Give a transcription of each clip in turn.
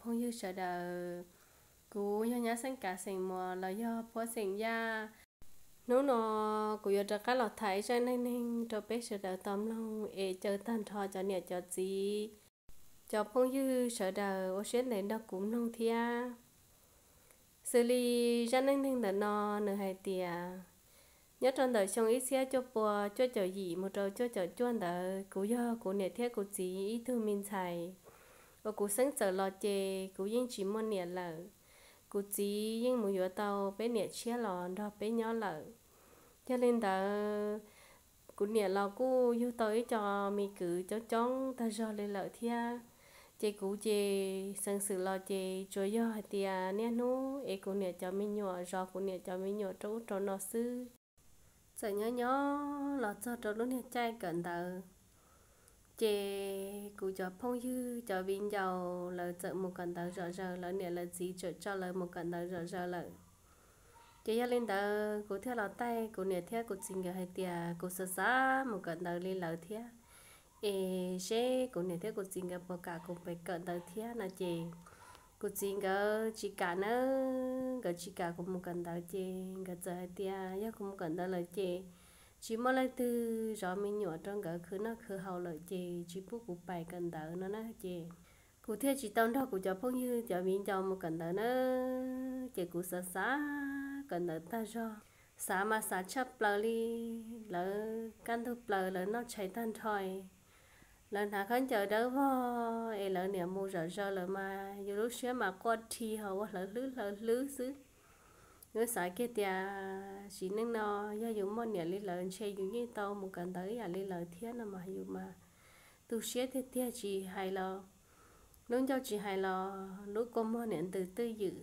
phooj ywg sawv daws. Kuv yog nyab xeem Kav xeem Muas los yog Phuab xeem Yaj. Hnub no kuv yuav rov qab los tham ib zaj neej neeg rau peb sawv daws tau mloog es caw tag nrho cov niam cov txiv, cov phooj ywg sawv daws ua siab ntev nrog kuv mloog thiab. Xws li zaj neej neeg ntawm no nws hais tias, nyob rau ntawm xyoo ib txhiab cuaj pua cuaj caum yim mus rau cuaj caum cuaj ntawd, kuv yog kuv niam thiab kuv txiv ib tug me ntxhais uas kuv xeeb txawm los ces kuv yeej tsis muaj niam lawm. Kuv txiv yeej mus yuav tau peb niam tshiab los nrog peb nyob lawm. Yog li ntawd, kuv niam los kuj yug tau ib co me kwv coob coob tag zog li lawm thiab. Ces kuv ces xeev xwm los ces tsuas yog hais tias niaj hnub es kuv niam cov me nyuam, zov kuv niam cov me nyuam rau ub rau no xwb. Txawm nyob nyob los txog rau lub niag caij kawm ntawv, ces kuv cov phooj ywg cov viv ncaus lawv txawm mus kawm ntawv zom zaws, lawv niam lawv txiv txawm tso lawv mus kawm ntawv zom zaws lawm. Ces yog li ntawd kuv thiaj los taij kuv niam thiab kuv txiv nkawd hais tias kuv xav xav mus kawm ntawv li lawv thiab, es seb kuv niam thiab kuv txiv nkawd puas kam kuv pes kawm ntawv thiab no ces kuv txiv nkawd tsis kam nawb, nkawd tsis kam kuv mus kawm ntawv ces nkawd txawm hais tias yog kuv mus kawm ntawv lawm ces tsis muaj leej twg zov me nyuam rau nkawd khwv noj khwv haus lawm ces tsis pub kuv pais kawm ntawv no na ces kuv thiaj tsis tau nrog kuv cov phooj ywg cov viv ncaus mus kawm ntawv na. Ces kuv xav xav kawm ntawv tag zog, xav mas xav tshaj plaws li. Lawv kaj ntug plaws lawv noj tshais tag nrho, lawv hnav khaub ncaws dawb vog es lawv niam mus zom zaws lawm mas yus lub siab mas quaj rhi ho ua hlawv hlwb hlawv hlwb xwb. Yus xav kiag tias sim neej no yog yus muaj niam li lawv ntshe yus yeej tau mus kawm ntawv ib yam li lawv thiab no mas yus mas tu siab tiag tiag tsis hais los lub ncauj tsis hais los lub kua muag niam ntws twj ywm,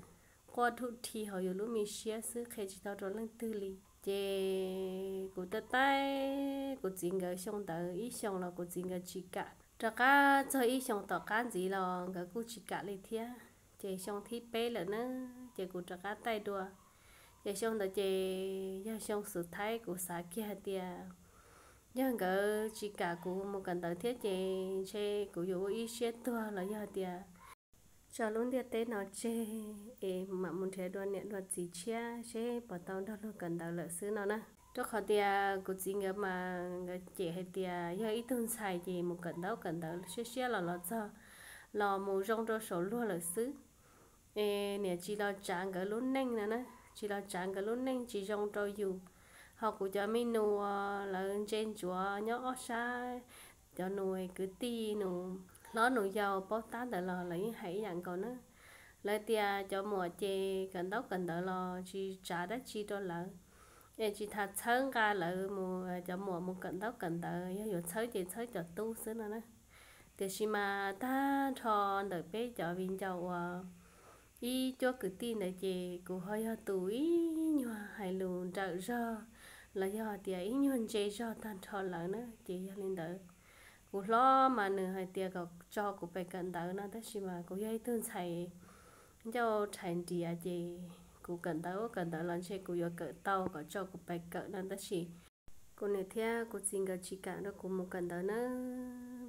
quaj rhuj rhi hauv yus lub me siab xwb qhia tsis tau rau leej twg li. Ces kuv taij taij kuv txiv nkawd xyoo ntawd ib xyoos los kuv txiv nkawd tsis kam, rov qab txog ib xyoos tom qab ntxiv los nkawd kuj tsis kam li thiab. Ces xyoo thib peb lawm na, ces kuv rov qab taij dua. Ces xyoo ntawd ces yog xyoo xus thaib kuv xav kiag hais tias yog nkawd tsis kam kuv mus kawm ntawv thiab ces ntshe kuv yuav ua ib siab tuag los yog tias tso lub ntiaj teb no tseg es mam mus nrhiav dua niam dua txiv tshiab seb puas tau nrog luag kawm ntawv lawm xwb no na. Rau qhov tias kuv txiv nkawd mas nkawd cem hais tias yog ib tug ntxhais ces mus kawm ntaub kawm ntawv siab siab los los txog los mus zoo rau saum luag lawm xwb. Es niam tsis los tsav nkawd lub neej no na, tsis los tsav nkawd lub neej tsis zoo rau yus. Ho kuv cov me nus uas lawv ntse ntsuav nyob ob sab, cov nus kwv tij nus hlob nus yau paub tab ntawd los lawv yeej hais ib yam nkaus na. Lawv tias cov muam ces kawm ntaub kawm ntawv los tsis tsav dab tsi rau lawv, es tsis tas txhawb nqa lawv mus, cov muam mus kawm ntaub kawm ntawv, yog yuav txhawb ces txhawb cov tub xwb no na. Tiam sis mas tag nrho ntawm peb cov viv ncaus uas ib cuab kwv tij ntawd ces kuv ho yog tus ib nyuag hais lus nrawm zog los yog tias ib nyuag ntse zog tag nrho lawv na. Ces yog li ntawd, kuv hlob mas nws hais tias kom tso kuv pes kawm ntawv no, tab sis mas kuv yog ib tug ntxhais ncauj rhais nriav ces kuv kawm ntawv kawm ntawv los ntshe kuv yuav kawm tau, kom tso kuv pes kawm no, tab sis kuv niam thiab kuv txiv nkawd tsis kam rau kuv mus kawm ntawv na,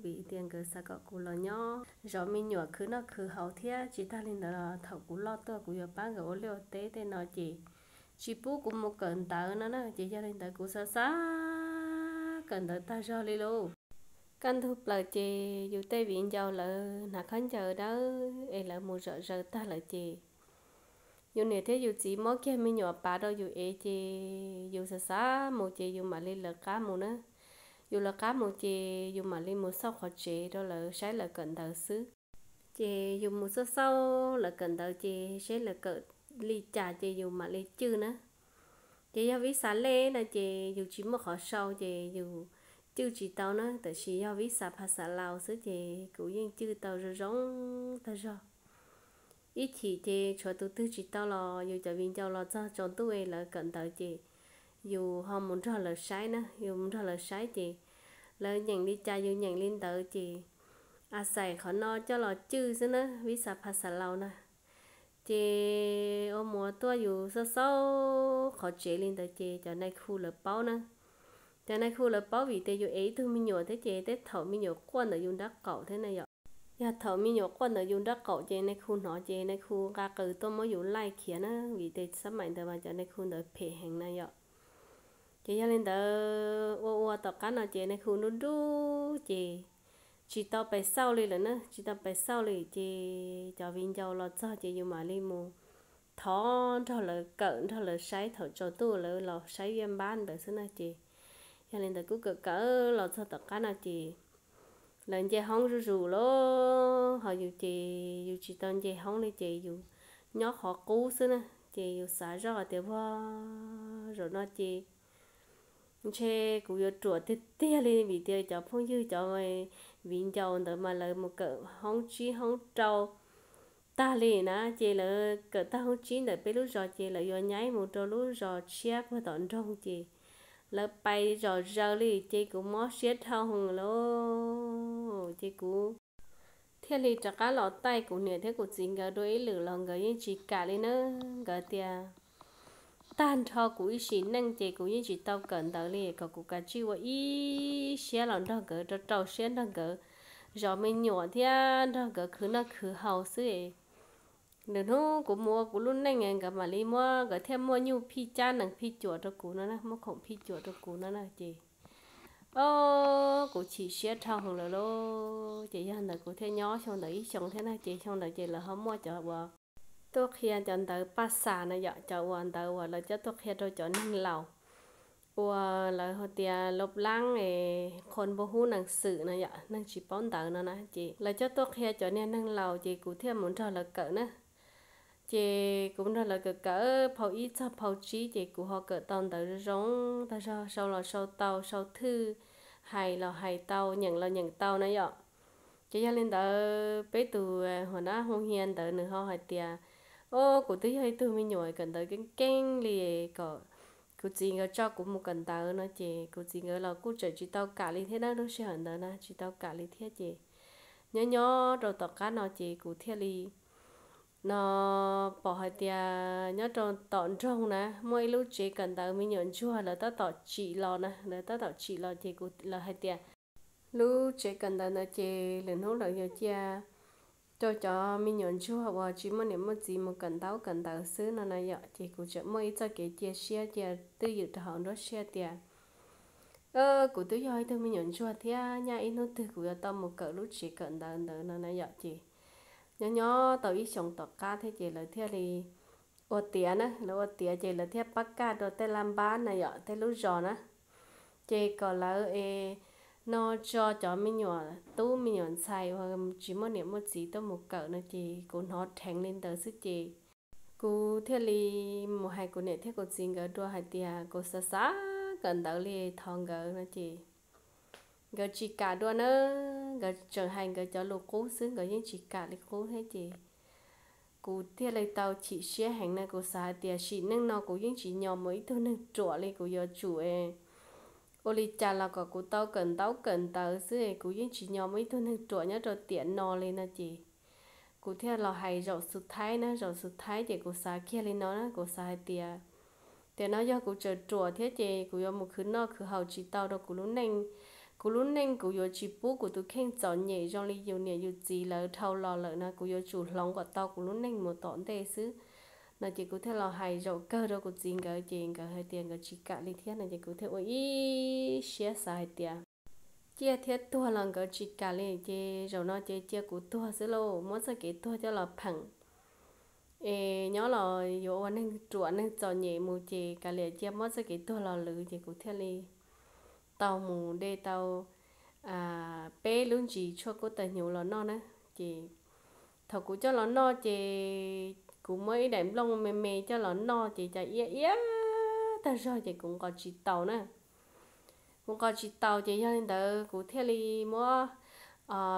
vim tias nkawd xav kom kuv los nyob zov me nyuam khwv noj khwv haus thiab tsis tag li ntawd los thaum kuv loj tuaj kuv yuav pab nkawd ua liaj ua teb tej no ces tsis pub kuv mus kawm ntawv no na. Ces yog li ntawd kuv xav xav kawm ntawv tag zog li lauj. Kaj ntug plaws ces yus tej viv ncaus lawv hnav khaub ncaws dawb es lawv mus zom zaws tag lawm ces yus niam thiab yus txiv muab kiag me nyuam pav rau yus ev ces yus xav xav mus ces yus mam li lawv qab mus na. Yus lawv qab mus ces yus mam li mus xauj qhov tsev rau lawv saib lawv kawm ntawv xwb. Ces yus mus xauj xauj lawv kawm ntawv ces seb lawv kawm li cas ces yus mam li cwj na. Ces yog vib xa lej no ces yus tsis muaj qhov sau ces yus cwj tsis tau na, tab sis yog vib xa pha xa laus xwb ces kuv yeej cwj tau zoo zoo tag zog. Ib chim ces tshuav tus twg tsis tau los yus cov viv ncaus los txog tsaus ntuj es lawv kawm ntawv ces yus ho mus nrog lawv saib na, yus mus nrog lawv saib ces lawv nyeem li cas yus nyeem li ntawd ces a xais qhov no coj los cwj xwb na, vib xa pha xa laus na. Ces ua mus ua tuaj yus xauj xauj qhov tsev li ntawd ces cov nais khu lawv paub na. Cov nais khu lawv paub vim tias yus ev ib tug me nyuam thiab ces tej thaum me nyuam quaj ntawm yus nrab qaum thiab na yom. Yog thaum me nyuam quaj ntawm yus nraub qaum ces nais khu hnov ces nais khu nqa qws tuaj muab yus laij khiav na, vim tes xab maim ntawd mas cov nais khu ntawd phem heev na yom. Ces yog li ntawd ua ua tom qab no ces nais khu nruj nruj ces tsis tau pes xauj li lawm na, tsis tau pes xauj li ces cov viv ncaus los txog ces yus mam li mus thov nrog lawv kawm nrog lawv saib thaum tsaus ntuj lawv los saib viaj npab ntawd xwb na ces yog li ntawd kuj kawm kawm los txog tom qab no ces lawv nce hoob zuj zus lawm, ho yus ces yus tsis tau nce hoob li ces yus nyob qhov qub xwb na, ces yus xav zoj tias vag zaum no ces ntshe kuv yuav ruam tiag tiag li vim tias cov phooj ywg cov viv ncaus ntawd mas lawv mus kawm hoob tsib hoob rau tag li na, ces lawv kawm tag hoob tsib ntawm peb lub zos ces lawv yuav nyaib mus rau lub zos tshiab puag tom nroog ces lawv pais zom zaws li ces kuv mob siab dhau hwv lawm ces kuv thiaj li rov qab los taij kuv niam thiab kuv txiv nkawd dua ib lwm los nkawd yeej tsis kam li na, nkawd tias tag nrho kuv ib sim neej ces kuv yeej tsis tau kawm ntawv li, kom kuv kav tsij ua ib siab los nrog nkawd rau rau siab nrog nkawd zov me nyuam thiab nrog nkawd khwv noj khwv haus xwb. Lwm hnub kuv mus ua kuv lub neej nkawd mam li muab, nkawd thiaj muaj nyuj phij cab nees phij cuam rau kuv no na, muaj khoom phij cuam rau kuv no na ces o kuv chim siab dhau hwv lawm lauj. Ces yog ntawd kuv thiaj nyob xyoo ntawd ib xyoo thiab na, ces xyoo ntawd ces lawv ho muaj cov uas tuaj qhia cov ntawv paj xas na yom, cov uas ntawv uas lawv coj tuaj qhia rau cov neeg laus uas lawv hais tias lov lab es qhua npua hub neeg xwm no yom, neeg tsis paub ntawv no na, ces lawv coj tuaj qhia cov niag neeg laus ces kuv thiaj mus nrog lawv kawm na. Ces kuv nrog lawv kawm kawm phau ib txog phau tsib ces kuv ho kawm tau ntawv zoo tag zog, sau los sau tau, sau thwj, hais los hais tau, nyeem los nyeem tau na yom. Ces yog li ntawd peb tus hua nab hu hia ntawd nws ho hais tias, o kuv twb yog ib tug me nyuam kawm ntawv keeb keeb li, kom kuv txiv nkawd tso kuv mus kawm ntawv no ces kuv txiv nkawd los kuj tseem tsis tau kam li thiab na, lub sij hawm ntawd na tsis tau kam li thiab ces nyob nyob rau tom qab no ces kuv thiaj li no pom hais tias nyob rau tom nroog na muaj ib lub tsev kawm ntawv me nyuam ntsuag lawv tab tom tsim los na, lawv tab tom tsim los ces kuv, lawv hais tias lub tsev kawm ntawv ntawd ces lwm hnub lawv yuav cia rau cov me nyuam ntsuag uas tsis muaj niam muaj txiv mus kawm ntaub kawm ntawv xwb no na yom, ces kuv tseem muaj ib txoj kev cia siab cia twj ywm rau hauv nruab siab tias kuv twb yog ib tug me nyuam ntsuag thiab nyaj ib hnub twg kuv yuav tau mus kawm lub tsev kawm ntawv ntawd no na yom. Ces nyob nyob tau ib xyoos tom qab thiab ces lawv thiaj li ua tiav na, lawv ua tiav ces lawv thiaj pab kaj rau tej laj npab na yom, tej lub zos na, ces kom lawv es no tso cov me nyuam tub me nyuam ntxhais uas tsis muaj niam muaj txiv tuaj mus kawm no ces kuv hnov dheev li ntawd xwb ces kuv thiaj li mus hais kuv niam thiab kuv txiv nkawd dua hais tias kuv xav xav kawm ntawv li thov nkawd no ces nkawd tsis kam dua na, nkawd tseem hais nkawd cov lus qub xwb nkawd yeej tsis kam li qub thiab ces kuv thiaj li tau chim siab heev na, kuv xav hais tias sim neej no kuv yeej tsis nyos mus ib tug neeg ruam li, kuv yuav tsum ua li cas los kom kuv tau kawm ntaub kawm ntawv xwb, kuv yeej tsis nyos mus ib tug neeg ruam nyob rau tiam no li no ces kuv thiaj los hais zaum xub thaib na, zaum xub thaib ces kuv xav kiag li no na, kuv xav hais tias tiam no yog kuv tseem ruam thiab ces kuv yuav mus khwv noj khwv haus tsis tau rau kuv lub neej. Kuv lub neej kuv yuav tsis pub kuv tus kheej txom nyem zoo li yus niam yus txiv lawv dhau los lawm na, kuv yuav tsum hloov kom tau kuv lub neej mus tom ntej xwb no ces kuv thiaj los hais zaum kawg rau kuv txiv nkawd ces nkawd hais tias nkawd tsis kam li thiab no ces kuv thiaj ua ib siab xav hais tias ciaj thiab tuag los nkawd tsis kam li ces zaum no ces cia kuv tuag xwb lauj, muab txoj kev tuag coj los pheem es nyob los yuav ua neeg ruam neeg txom nyem mus ces kav liam cia muab txoj kev tuag los lwv ces kuv thiaj li tau mus de tau peb lub ntsis tshuaj kub tawg hnyuv los noj na. Ces thaum kuv coj los noj ces kuv muab ib daim nplooj me me coj los noj ces cas iab iab tag zog ces kuv nqos tsis taus na. Kuv nqos tsis taus ces yog li ntawd kuv thiaj li muab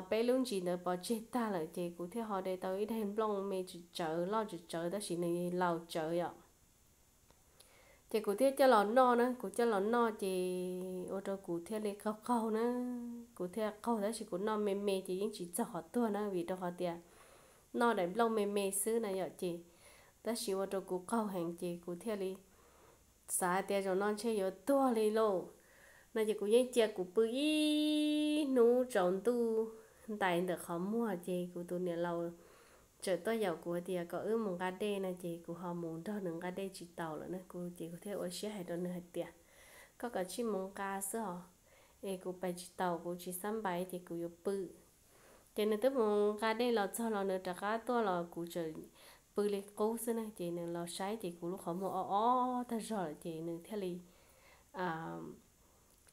peb lub ntsis ntawd pov tseg tag lawm ces kuv thiaj ho de tau ib daim nplooj me tsawv tsawv loj tsawv tsawv tab sis nws laus tsawv yom. Ces kuv thiaj coj los noj na, kuv coj los noj ces ua rau kuv thiaj li qaug qaug na. Kuv thiaj qaug tab sis kuv noj me me ces yeej tsis txog qhov tuag na vim rau qhov tias noj daim nplooj me me xwb na yom ces tab sis ua rau kuv qaug heev ces kuv thiaj li xav tias zaum no ntshe yuav tuag li lauj no ces kuv yeej cia kuv pw ib hnub tsaus ntuj ntais ntawm qhov muag ces kuv tus niam laus txawm tuaj yaum kuv tias kom wb mus nqa dej no ces kuv ho mus nrog nws nqa dej tsis taus lawm na. Kuv ces kuv thiaj ua siab hais rau nws hais tias, koj kav tsij mus nqa xwb os, es kuv pais tsis taus, kuv tsis xab npais ces kuv yuav pw. Ces nws twb mus nqa dej los txog los nws rov qab tuaj los kuv tseem pw li qub xwb na. Ces nws los saib ces kuv lub qhov muag ob ob tag zog lawm ces nws thiaj li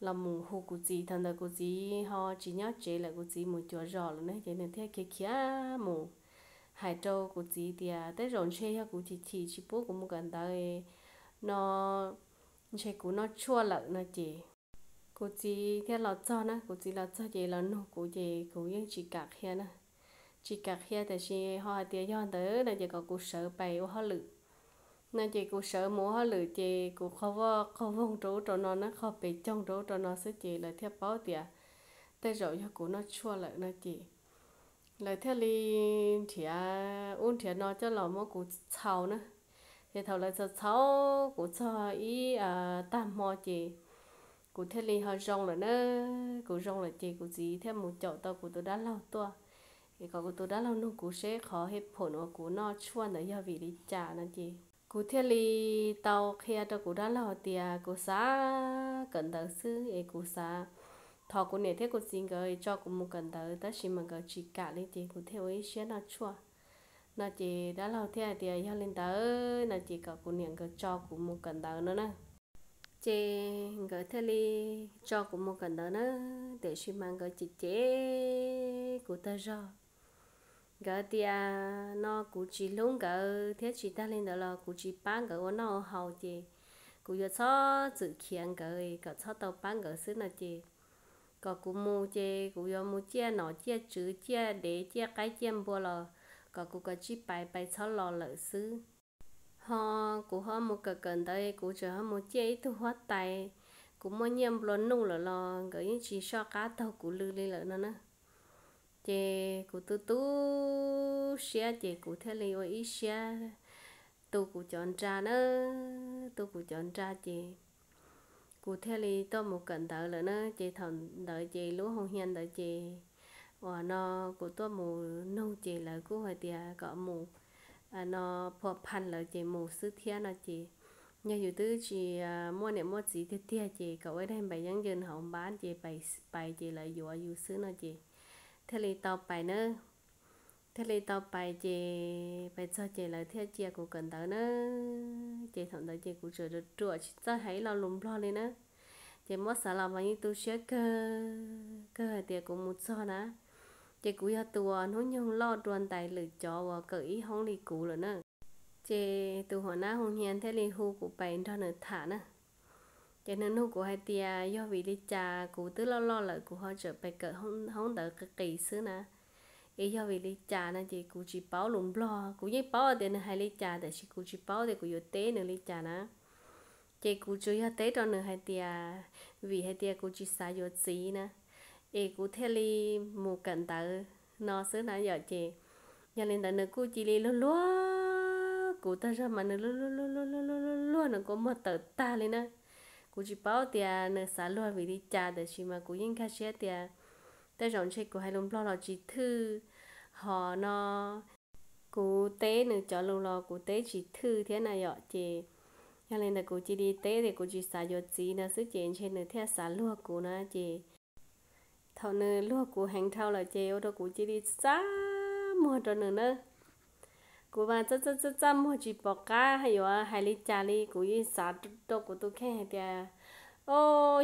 los mus hu kuv txiv. Thaum ntawd kuv txiv ho tsis nyob tsev lawm, kuv txiv mus cuav zos lawm ne. Ces nws thiaj khiav khiav mus hais rau kuv txiv tias tej zaum ntshe yog kuv chim chim tsis pub kuv mus kawm ntawv no, ntshe kuv noj tshuaj lawm no ces kuv txiv thiaj los txog na. Kuv txiv los txog ces los nug kuv ces kuv yeej tsis kam qhia na, tsis kam qhia tiam sis ho hais tias yog ntawd no ces kom kuv sawv pais ua hauj lwm no. Ces kuv sawv mus ua hauj lwm ces kuv qaug voj qaug voog rau ub rau no na, qaug pes coog rau ub rau no xwb ces lawv thiaj paub tias tej zaum yog kuv noj tshuaj lawm no ces lawv thiaj li nrhiav ub nrhiav no coj los muab kuv txhaus na. Ces thaum lawv txhaus txhaus kuv txog ib tag hmo ces kuv thiaj li ho zoo lawm na. Kuv zoo lawm ces kuv txiv thiaj mus caum tau kuv tus dab laug tuaj es kom kuv tus dab laug nug kuv seb qhov hej phoom uas kuv noj tshuaj ntawd yog vim li cas no ces kuv thiaj li tau qhia rau kuv dab laug tias kuv xav kawm ntawv xwb es kuv xav thov kuv niam thiab kuv txiv nkawd tso kuv mus kawm ntawv tab sis mas nkawd tsis kam li ces kuv thiaj ua ib siab noj tshuaj no ces dab laug thiaj hais tias yog li ntawd no ces kom kuv niam nkawd tso kuv mus kawm ntawv no na. Ces nkawd thiaj li tso kuv mus kawm ntawv na, tiam sis mas nkawd cem cem kuv tag zog. Nkawd tias no kuv tsis hlub nkawd thiab tsis tag li ntawd los kuv tsis pab nkawd ua noj ua haus ces kuv yuav txhob txwm khiav nkawd kom txhob tau pab nkawd xwb no ces kom kuv mus ces kuv yuav mus ciaj nom ciaj tswv ciaj dev ciaj qaib ciaj npua los kom kuv kav tsij pais pais txhob los lawm xwb. Ho kuv ho mus kawm kawm ntawv kuv tseem ho mus ciaj ib tug huab tais, kuv muaj nyiaj nplua nuj lawm los nkawd yeej tsis soj qab taug kuv lw li lawm no na. Ces kuv tu tu siab ces kuv thiaj li ua ib siab tu kuv cov nra na, tu kuv cov nra ces kuv thiaj li tuaj mus kawm ntawv lawm na. Ces thaum ntawd ces lub hoo hia ntawd ces uas no kuv tuaj mus nug ces lawv kuj hais tias kom mus no phua phaj lawv ces mus xwb thiab no ces yog yus twb tsis muaj niam muaj txiv tiag tiag ces kom ua ib daim npaim yeeb yws hauv npab ces pais ces lawv yuav yus xwb no ces thiaj li tau pais na. Thiaj li tau pais ces pais txog ces lawv thiaj cia kuv kawm ntawv na. Ces thaum ntawd ces kuv tseem ruam ruam tsis txawj hais ib lo lus Nplog li na. Ces muab xav los mas yeej tu siab kawg kawg hais tias kuv mus txog na, ces kuv yog tus uas hnub nyoog loj dua ntais lwm cov uas kawm ib hoob li kuv lawm na. Ces tus huam nab hoo hia thiaj li hu kuv pais nrog nws tham na. Ces nws nug kuv hais tias yog vim li cas kuv twb loj loj lawm kuv ho tseem pais kawm hoob ntawd qis qis xwb na, es yog vim li cas no ces kuv tsis paub lus Nplog. Kuv yeej paub tias nws hais li cas tiam sis kuv tsis paub tias kuv yuav teb nws li cas na. Ces kuv tsuas yog teb rau nws hais tias vim hais tias kuv tsis xav yuav txiv na, es kuv thiaj li mus kawm ntawv no xwb na yom. Ces yog li ntawd nws kuj cia li luag luag kuv tag zog mas nws luag luag luag luag luag luag nws kua muag tawm tag li na. Kuv tsis paub tias nws xav luag vim li cas tiam sis mas kuv yeej nkag siab tias tej zaum ntshe kuv hais lus Nplog los tsis thwj, ho no kuv teb nws cov lus los kuv teb tsis thwj thiab na yom. Ces yog li ntawd kuv cia li teb tias kuv tsis xav yuav txiv no xwb ces ntshe nws thiaj xav luag kuv na ces thaum nws luag kuv heev dhau lawm ces ua rau kuv cia li txaj muag rau nws na. Kuv mas txaj txaj txaj muag tsis pom qab yuav hais li cas li, kuv yeej xav rau kuv tus kheej hais tias o,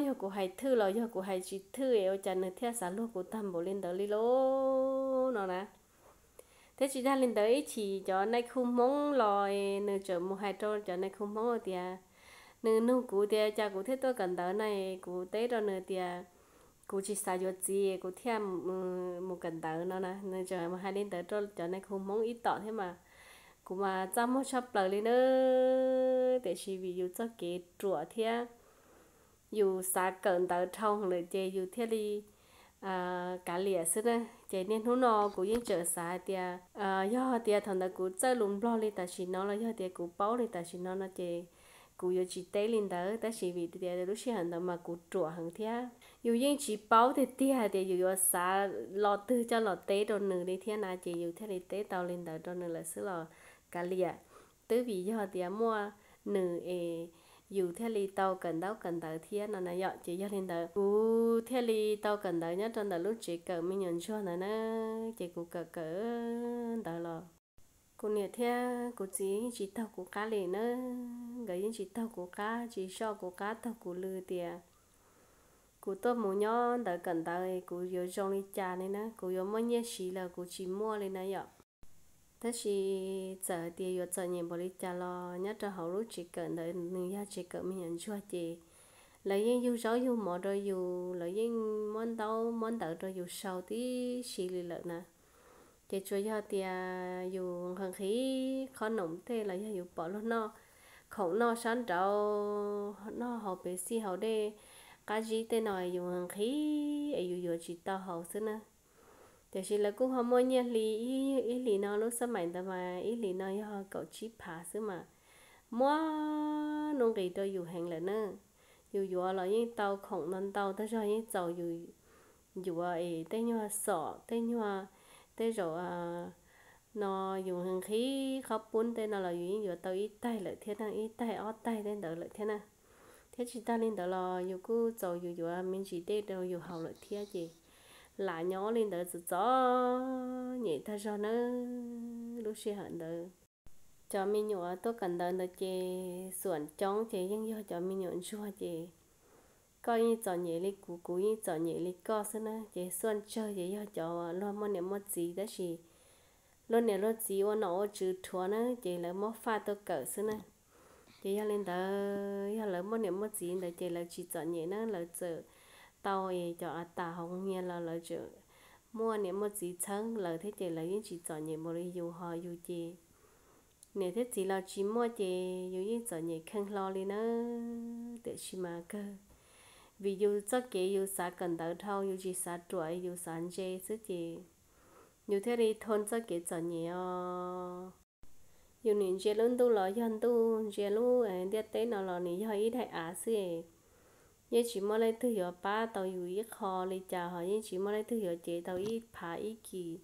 yog kuv hais thwj los yog kuv hais tsis thwj es ua cas nws thiaj xav luag kuv tag npaum li ntawd li lauj no na. Thiab tsis tag li ntawd ib chim cov nais khu Hmoob los nws tseem mus hais rau cov nais khu Hmoob tias, nws nug kuv tias cas kuv thiaj tuaj kawm ntawv na, kuv teb rau nws tias kuv tsis xav yuav txiv kuv thiaj mus kawm ntawv no na. Nws tseem mus hais li ntawd rau cov nais khu Hmoob ib tom thiab mas kuv mas txaj muag tshaj plaws li na. Tiam sis vim yus txoj kev ruam thiab yus xav kawm ntawv dhau lawm ces yus thiaj li kav liam xwb na. Ces niaj hnub no kuv yeej tseem xav hais tias yog tias thaum ntawd kuv txawj lus Nplog li tam sim no los yog tias kuv paub li tam sim no no ces kuv yuav tsis teb li ntawd, tab sis vim tias lub sij hawm ntawd mas kuv ruam heev thiab yus yeej tsis paub tiag tiag tias yus yuav xav lo twg coj los teb rau nws li thiab na, ces yus thiaj li teb tau li ntawd rau nws lawm xwb los kav liam. Twb vim yog tias muaj nws es yus thiaj li tau kawm ntaub kawm ntawv thiab no na yom. Ces yog li ntawd kuv thiaj li tau kawm ntawv nyob rau ntawm lub tsev kawm me nyuam ntsuag ntawd na. Ces kuv kawm kawm ntawv los kuv niam thiab kuv txiv yeej tsis taug kuv qab li na, nkawd yeej tsis taug kuv qab, tsis soj kuv qab, taug kuv lw tias kuv tuaj mus nyob ntawd kawm ntawv kuv yuav zoo li cas li na, kuv yuav muaj nyiaj siv los kuv tsis muaj li na yom. Tab sis txawm hais tias yuav txom nyem npaum li cas los nyob rau hauv lub tsev kawm ntawd nws yog tsev kawm me nyuam ntsuag ces lawv yeej yug zaub yug mov rau yus, lawv yeej muab ntaub muab ntawv rau yus sau tib si li lawm na. Ces tsuas yog tias yus nqhis nqhis qhob noom tej los yog yus pom luag noj khoom noj sab nraud, noj haus pev xij haus dej qab zib tej no yus nqhis es yus yuav tsis tau haus xwb na. Tiam sis lawv kuj ho muaj nyiaj hli, ib hlis no lub xab maim ntawd mas ib hlis no yog kaum tsib phav xwb mas muaj nuj nqis rau yus heev lawm na. Yus yuav los yeej tau khoom no ntau tag zog, yeej txaus yus yuav es tej nyuag xom tej nyuag, tej zaum no yus nqhis qhob pub tej no los yus yeej yuav tau ib taig lawm thiab na, ib taig ob taig tej ntawd lawm thiab na. Thiab tsis tag li ntawd los yus kuj txaus yus yuav me ntsis dej rau yus haus lawm thiab ces lam nyob li ntawd txom txom nyem tag zog nawb. Lub sij hawm ntawd cov me nyuam tuaj kawm ntawv ntawd ces xuam coob ces yeej yog cov me nyuam ntsuag ces koj yeej txom nyem li kuv, kuv yeej txom nyem li koj xwb na. Ces xuaj tsawg ces yog cov luag muaj niam muaj txiv, tab sis luag niam luag txiv ua nom ua tswv rhuav na ces lawv muab faj tuaj kawm xwb na. Ces yog li ntawd yog lawv muaj niam muaj txiv ntawd ces lawv tsis txom nyem na, lawv txawm tau es cov a tas hauv nyias los lawv tseem muaj niam muaj txiv txheeb lawv thiab ces lawv yeej tsis txom nyem npaum li yus, ho yus ces niam thiab txiv los tsis muaj ces yus yeej txom nyem kheej hlo li na. Tiam sis mas kawg vim yus txoj kev yus xav kawm ntawv dhau, yus tsis xav ruam, yus xav ntse xwb ces yus thiaj li thoo txoj kev txom nyem os. Yus nim ntsia lub ntuj los yog ntuj, ntsia lub ntiaj teb no los nws yog ib daim av xwb. Yeej tsis muaj leej twg yuav pab tau yus ib qho li cas, ho yeej tsis muaj leej twg yuav cev tau ib phav ib kis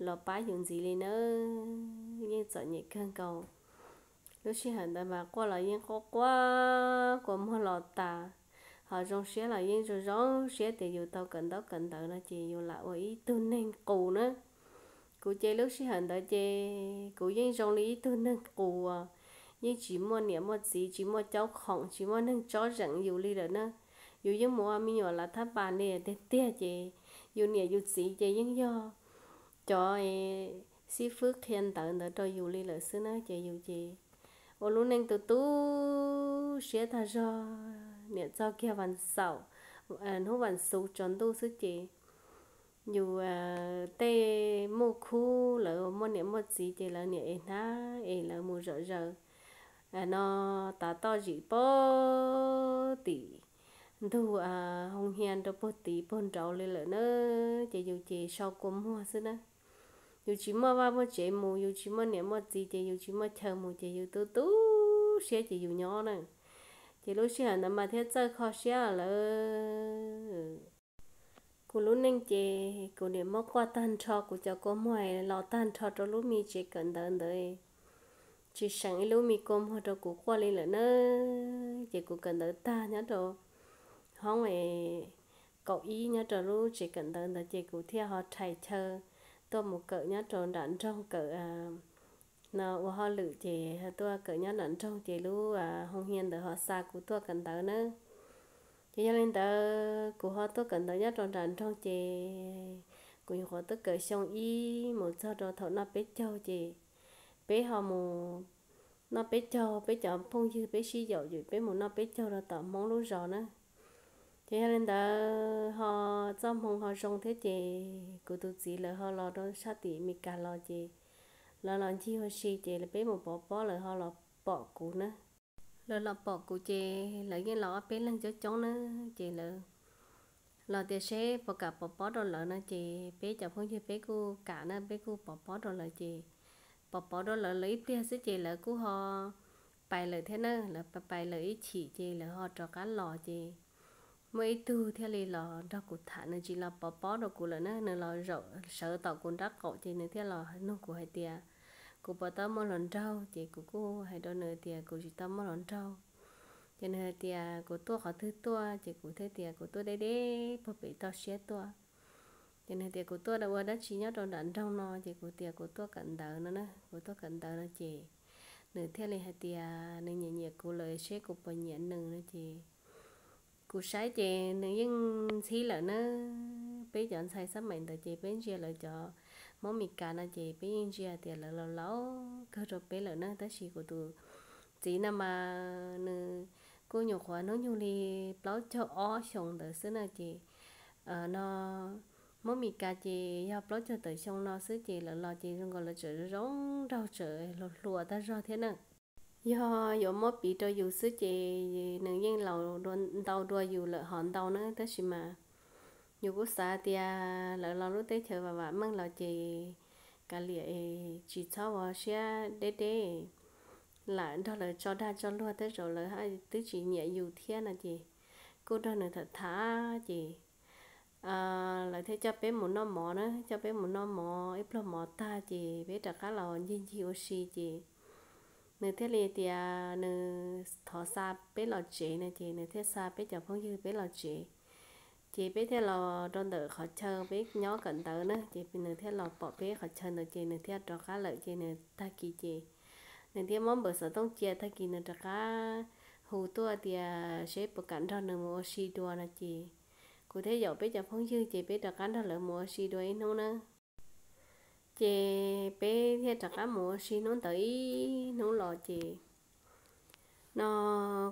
los pab yus ntxiv li nawb. Yeej txom nyem kawg nkaus. Lub sij hawm ntawd mas quaj los yeej quaj quaj kua muag los tas, ho zoo siab los yeej zoo zoo siab tias yus tau kawm ntaub kawm ntawv no ces yus lam ua ib tug neeg qus na. Kuv ces lub sij hawm ntawd ces kuv yeej zoo li ib tug neeg qus uas yeej tsis muaj niam muaj txiv, tsis muaj caub khoom, tsis muaj neeg tsob zeem yus li lawm na. Yus yeej mus ua me nyuam lav thab npas li tiag tiag ces yus niam yus txiv ces yeej yog cov xib fwb qhia ntawv ntawd rau yus li lawm xwb na. Ces yus ces ua lub neej tu tu siab tag zog, niam txog kiag vas xaum, hnub vas xuv tsaus ntuj xwb ces yus tej muj khub lawv muaj niam muaj txiv ces lawv niam es hnab es lawv mus zom zaws no tav toj zim pog tim ntug hoo hia rau puag tim puag nraud li lawm na. Ces yus ces sau kua muag xwb na. Yus tsis muaj vaj muaj tsev mus, yus tsis muaj niam muaj txiv ces yus tsis muaj chaw mus ces yus tu tu siab ces yus nyob na. Ces lub sij hawm ntawd mas thiaj txawj kho siab lawm. Kuv lub neej ces kuv niam muab quaj tag nrho, kuv cov kua muag los tag nrho rau lub me tsev kawm ntawv ntawd, tsis seem ib lub me kua muag rau kuv quaj li lawm na. Ces kuv kawm ntawv tag nyob rau hoob kaum ib nyob rau lub tsev kawm ntawv ntawd ces kuv thiaj ho rhais chaw tuaj mus kawm nyob rau nram nroog kawm no ua hauj lwm ces tuaj kawm nyob nram nroog ces lub hoo hia ntawd ho xa kuv tuaj kawm ntawv na. Ces yog li ntawd kuv ho tuaj kawm ntawv nyob rau nram nroog ces kuv nyuam qhuav tuaj kawm xyoo ib mus txog rau thaum noj peb caug ces peb ho mus noj peb caug, peb cov phooj ywg peb sib yaum ces peb mus noj peb caug rau tom Hmoob lub zos na. Ces yog li ntawd ho txoj hmoo ho zoo thiab ces kuv tus txiv lawv ho los rau sab tim Meskas los ces lawv los ncig ua si ces peb mus pov pob lawv ho los pom kuv na. Lawv los pom kuv ces lawv yeej los ob peb leeg coob coob na, ces lawv los tias seb puas kam pov pob rau lawv no ces peb cov phooj ywg peb kuj kam na, peb kuj pov pob rau lawv ces pov pob rau lawv, lawv ib pliag xwb ces lawv kuj ho pais lawm thiab na, lawv pais lawm ib chim ces lawv ho rov qab los ces muaj ib tug thiaj li los nrog kuv tham, nws tsis los pov pob rau kuv lawm na, nws los zaum sawv tom kuv nraub qaum ces nws thiaj los nug kuv hais tias kuv puas tau muaj hluas nraug, ces kuv kuj hais rau nws tias kuv tsis tau muaj hluas nraug. Ces nws hais tias kuv tuaj qhov twg tuaj, ces kuv thiaj tias kuv tuaj deb deb puag pem toj siab tuaj. Ces nws tias kuv tuaj ua dab tsi nyob rau nram nroog no, ces kuv tias kuv tuaj kawm ntawv no na, kuv tuaj kawm ntawv no ces nws thiaj li hais tias nws nyiam nyiam kuv lawm seb kuv puas nyiam nws no ces kuv saib ces nws yeej ntxhib lawm na. Peb cov ntxhais xab maim ntawd ces peb ntsia lawv cov Hmoob Mes Kas no ces peb yeej ntsia tias lawv laus laus kawg rau peb lawm na, tab sis kuv tus txiv no mas nws kuj nyuam qhuav hnub nyoog li plaub caug ob xyoos ntawd xwb na ces no Hmoob Mes Kas ces yog plaub caug tawm xyoo no xwb ces lawv los ces zoo nkaus lawv tseem zoo nraug tseem hluas hluas tag zog thiab na. Yog yuav muab piv rau yus xwb ces nws yeej laus ntau dua yus lawm hov ntau na, tab sis mas yus kuj xav tias lawv los lub teb chaws vam vam meej los ces kav liam tsis txhob ua siab deb deb, lam nrog lawv tso dag tso luag tej zaum lawv twb tsis nyiam yus thiab no ces kuj nrog nws tham tham ces lawv thiaj coj peb mus noj mov na, coj peb mus noj mov ib pluag mov tag ces peb rov qab los ncig ncig ua si ces nws thiaj li tias nws thov xa peb los tsev no ces nws thiaj xa peb cov phooj ywg peb los tsev. Ces peb thiaj los rau ntawm qhov chaw peb nyob kawm ntawv na, ces nws thiaj los pom peb qhov chaw ntawd ces nws thiaj rov qab lawm ces nws tag kis ces nws thiaj muab npawb xov tooj cia, tag kis nws rov qab hu tuaj tias seb puas kam nrog nws mus ua si dua no ces kuv thiaj yaum peb cov phooj ywg ces peb rov qab nrog lawv mus ua si dua ib hnub na. Ces peb thiaj rov qab mus ua si hnub ntawd ib hnub los ces no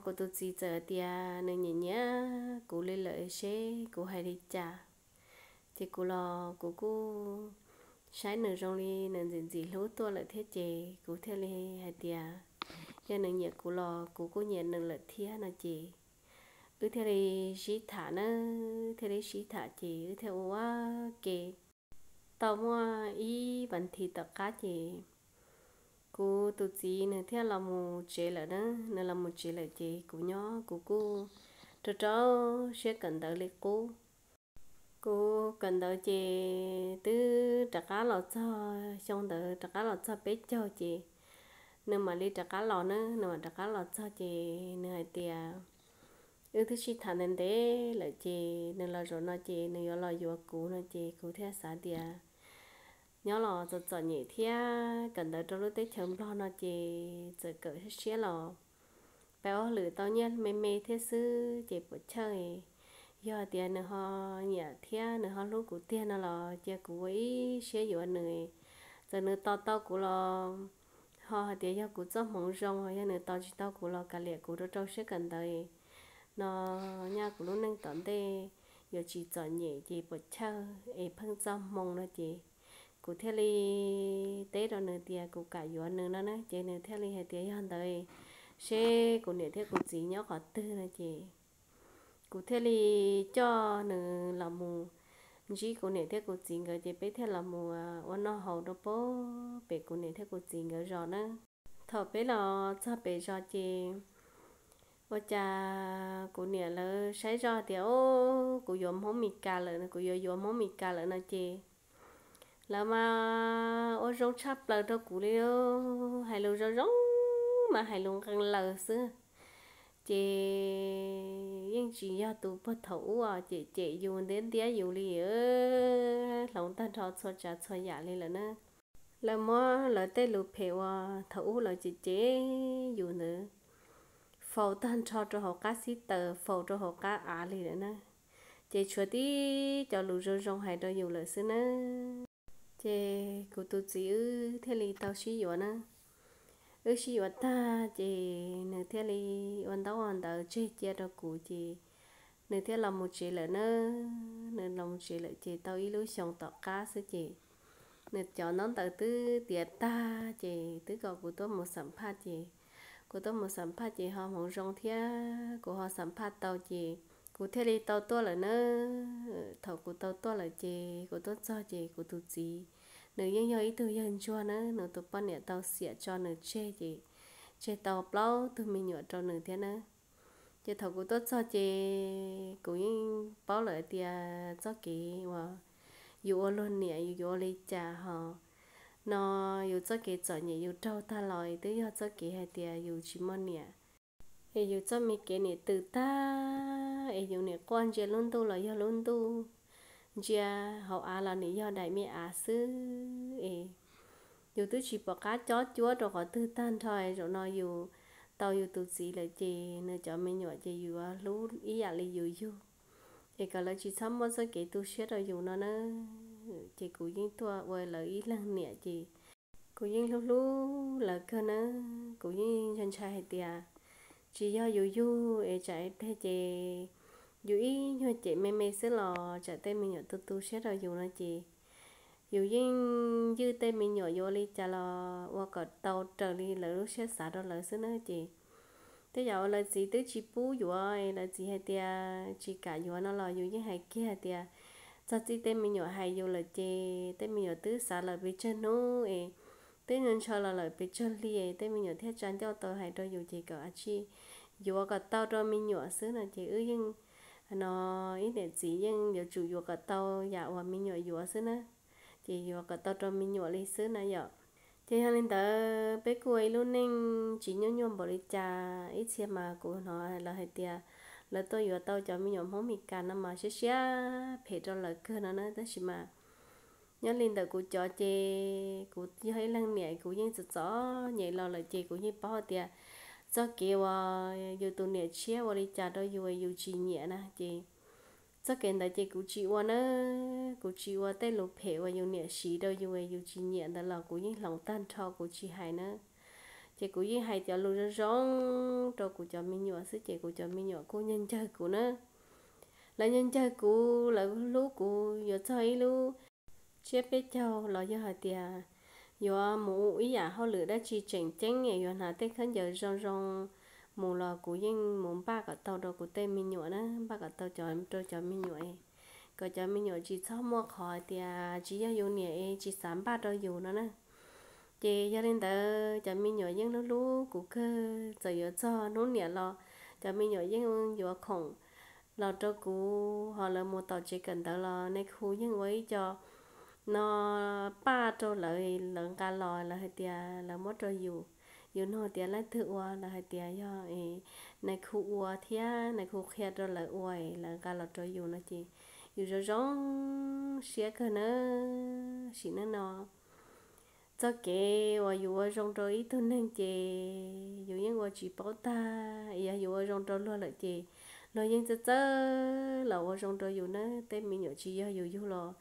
kuv tus txiv txawm tias nws nyiam nyiam kuv li lawm seb kuv hais li cas. Ces kuv los kuv kuj saib nws zoo li nws ntxim ntxim hlub tuaj lawm thiab ces kuv thiaj li hais tias yog nws nyiam kuv los kuv kuj nyiam nws lawm thiab no ces wb thiaj li sib tham na, thiaj li sib tham ces wb thiaj ua ua ke tau muaj ib vas thiv tom qab ces kuv tus txiv nws thiaj los mus tsev lawm na, nws los mus tsev lawm ces kuv nyob kuv kuj rau rau siab kawm ntawv li qub. Kuv kawm ntawv ces twb rov qab los txog xyoo ntawd rov qab los txog peb caug ces nws mam li rov qab los na, nws mam rov qab los txog ces nws hais tias wb twb sib tham ntev ntev lawm ces nws los zaum no ces nws yuav los yuav kuv no ces kuv thiaj xav tias nyob los txom txom nyem thiab kawm ntawv rau lub teb chaws Nplog no ces txawm kawm siab siab los pab ua hauj lwm tau nyiaj me me thiab xwb ces puas chawj. Yog tias nws ho nyiam thiab nws ho hlub kuv tiag no los cia kuv ua ib siab yuav nws. Txawm nws tos tau kuv los ho hais tias yog kuv txoj hmoov zoo, yog nws tos tsis tau kuv los kav liam kuv rau rau siab kawm ntawv no, nyaj kuv lub neej tom ntej yuav tsis txom nyem ces puas chawj es pheej txoj hmoo no ces kuv thiaj li teb rau nws tias kuv kam yuav nws no na ces nws thiaj li hais tias yog ntawd seb kuv niam thiab kuv txiv nyob qhov twg no ces kuv thiaj li coj nws los mus ntsib kuv niam thiab kuv txiv nkawd ces peb thiaj los mus ua noj haus rau pem kuv niam thiab kuv txiv nkawd zos na. Thaum peb los txog pem zos ces ua cas kuv niam lawv saib zoj tias o, kuv yuav Hmoob Mes Kas lawm, kuv yuav yuav Hmoob Mes Kas lawm no ces lawv mas ua zoo tshaj plaws rau kuv li, hais lus zoo zoo mas hais lus nqee laws xwb. Ces yeej tsis yog tus puag thaum ub cem cem yus ntiab ntiab yus li, hloov tag nrho txhua tsav txhua yam li lawm na. Lawv muab lawv tej lus phem uas thaum ub lawv cem cem yus ntawd faus tag nrho rau hauv qab xib taws, faus rau hauv qab av li lawm na. Ces tshuav tib cov lus zoo zoo hais rau yus lawm xwb na. Ces kuv tus txiv wb thiaj li tau sib yuav na. Wb sib yuav tag ces nws thiaj li ua ntaub ua ntawv tseg cia rau kuv ces nws thiaj los mus tsev lawm na. Nws los mus tsev lawm ces tau ib lub xyoos tom qab xwb ces nws cov ntaub ntawv twb tiav tag ces twb kom kuv tuaj mus xam phaj ces kuv tuaj mus xam phaj ces ho hmoov zoo thiab kuv ho xam phaj tau ces kuv thiaj li tau tuaj lawm na. Thaum kuv tau tuaj lawm ces kuv tuaj txog ces kuv tus txiv, nws yeej yog ib tug yawg ntsuag na, nws tus poj niam tau xiam tso nws tseg ces tseg tau plaub tug me nyuam rau nws thiab na. Ces thaum kuv tuaj txog ces kuv yeej paub lawm tias txoj kev uas yus ua luag niam yus yuav ua li cas ho no, yus txoj kev txom nyem yus raug tag los twb yog txoj kev hais tias yus tsis muaj niam, es yus txoj me kev niam twm tag, es yus niam quaj ntsia lub ntuj los yog lub ntuj, ntsia hauv av los nim yog daim me av xwb es yus twb tsis pom qab cob cuab rau qhov twg tag nrho. Zaum no yus tau yus tus txiv lawm ces nws cov me nyuam ces yus yuav hlub ib yam li yus yug, es kom lawv tsis txhob muaj txoj kev tu siab rau yus no na. Ces kuv yeej tuaj ua lawv ib leeg niam ces kuv yeej hlub hlub lawv kawg na. Kuv yeej ntshai ntshai hais tias tsis yog yus yug es tsam ib pliag ces yus ib nyuag cem me me xwb los tsam tej me nyuam tu tu siab rau yus no ces yus yeej ywj tej me nyuam yuav ua li cas los ua kom tau raws li lawv lub siab xav rau lawv xwb na. Ces tej yam uas lawv txiv twb tsis pub yuav, lawv txiv hais tias tsis kam yuav no los yus yeej hais kiag tias txog txij tej me nyuam hais yus lawm ces tej me nyuam twb xav lawm pes tsawg hnub es twb ntshaw los lawm pes tsawg hli es tej me nyuam thiaj tsa ncauj tau hais rau yus ces kom a tsij yuav kom tau rau me nyuam xwb no ces wb yeej no ib niam txiv yeej yuav tsum yuav kom tau yam uas me nyuam yuav xwb na, ces yuav kom tau rau me nyuam li xwb na yom. Ces yog li ntawd peb kuj ua ib lub neej tsis nyuaj nyuaj npaum li cas. Ib txhia mas kuv hnov lawv hais tias lawv tuaj yuav tau cov me nyuam Hmoob Mes Kas no mas siab siab phem rau lawv kawg no na, tab sis mas nyob li ntawm kuv cov ces kuv yog ib leeg niam kuv yeej txom txom nyem los lawm ces kuv yeej paub tias txoj kev uas yus tus niam tshiab ua li cas rau yus yus tsis nyiam na ces txoj kev ntawd ces kuv tsis ua na. Kuv tsis ua tej lus phem uas yus niam siv rau yus yus tsis nyiam ntawd los kuv yeej hloov tag nrho kuv tsis hais na. Ces kuv yeej hais cov lus zoo zoo rau kuv cov me nyuam xwb ces kuv cov me nyuam kuj ncaws ncaws kuv na. Lawv ncaws ncaws kuv, lawv hlub kuv yuav txog ib lub tsiab peb caug los yog hais tias yuav mus ua ib yam hauj lwm dab tsi tseem ceeb es yuav hnav tej khaub ncaws zoo zoo mus los kuv yeej mus npaj kom tau rau kuv tej me nyuam na, npaj kom tau rau cov me nyuam, kom cov me nyuam tsis txhob muaj qhov hais tias tsis yog yus niam es tsis xav npaj rau yus no na. Ces yog li ntawd cov me nyuam yeej hlub hlub kuv kawg, txawm yuav txog hnub niam los cov me nyuam yeej yuav khoom los rau kuv, ho lawv mus tom tsev kawm ntawv los nais khu yeej ua ib co no paj rau lawv, lawv nqa los lawv hais tias lawv muab rau yus. Yus nug tias leej twg ua, lawv hais tias yog nais khu ua thiab nais khu qhia rau lawv ua, lawv nqa los rau yus no ces yus zoo zoo siab kawg na. Sim neej no txoj kev uas yus ua zoo rau ib tug neeg ces yus yeej ua tsis paub tag, yog yus ua zoo rau luag lawm ces luag yeej txawj txawj los ua zoo rau yus na. Tej me nyuam tsis yog yus yug los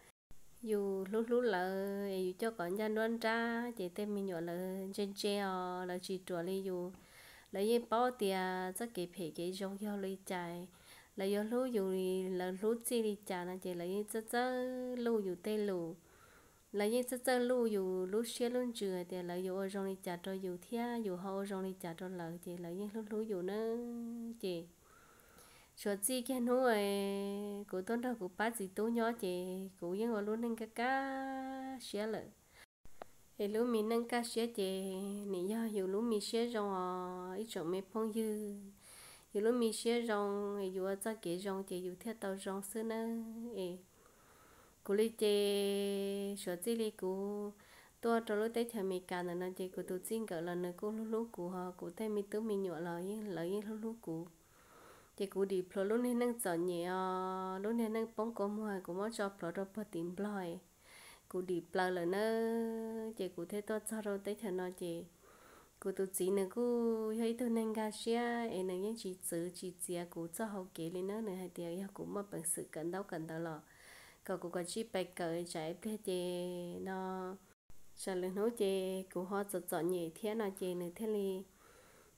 yus hlub hlub lawv es yus coj kom ncaj nruab nrab ces tej me nyuam lawv ntse ntse os, lawv tsis ruam li yus. Lawv yeej paub tias txoj kev phem kev zoo yog li cas, lawv yuav hlub yus, lawv hlub txij li cas no ces lawv yeej txawj txawj luj yus tej lus. Lawv yeej txawj txawj luj yus lub siab lub ntsws tias lawv yuav ua zoo li cas rau yus thiab yus ho ua zoo li cas rau lawv ces lawv yeej hlub hlub yus na. Ces suav txij kiag hnub kuv tuaj nrog kuv pab txiv tub nyob ces kuv yeej ua lub neej kaj kaj siab lawm. Es lub me neej kaj siab ces nim yog yus lub me siab zoo os ib tsoom me phooj ywg. Yus lub me siab zoo, yus ua txoj kev zoo ces yus thiaj tau zoo xwb nawb. Es kuv li ces suav txij li kuv tuaj rau lub teb chaws Amelikas ntawm no ces kuv tus txij nkawm los nws kuj hlub hlub kuv, ho kuv tej me tub me nyuam los lawv yeej hlub hlub kuv. Ces kuv dim plhuav lub niag neej txom nyem os, lub niag neej poob kua muag kuv muab tso plhuav rau puag tim Nplog, kuv dim plaws lawm nawb. Ces kuv thiaj tuaj txog rau teb chaws no ces kuv tus txiv nws kuj yog ib tug neeg nkag siab es nws yeej tsis txwv tsis txiav kuv txoj hau kev li nawb. Nws hais tias yog kuv muaj peev xwm kawm ntaub kawm ntawv los kom kuv kom tsij pais kawm tsam ib pliag ces no tsam lwm hnub ces kuv ho txom txom nyem thiab no ces nws thiaj li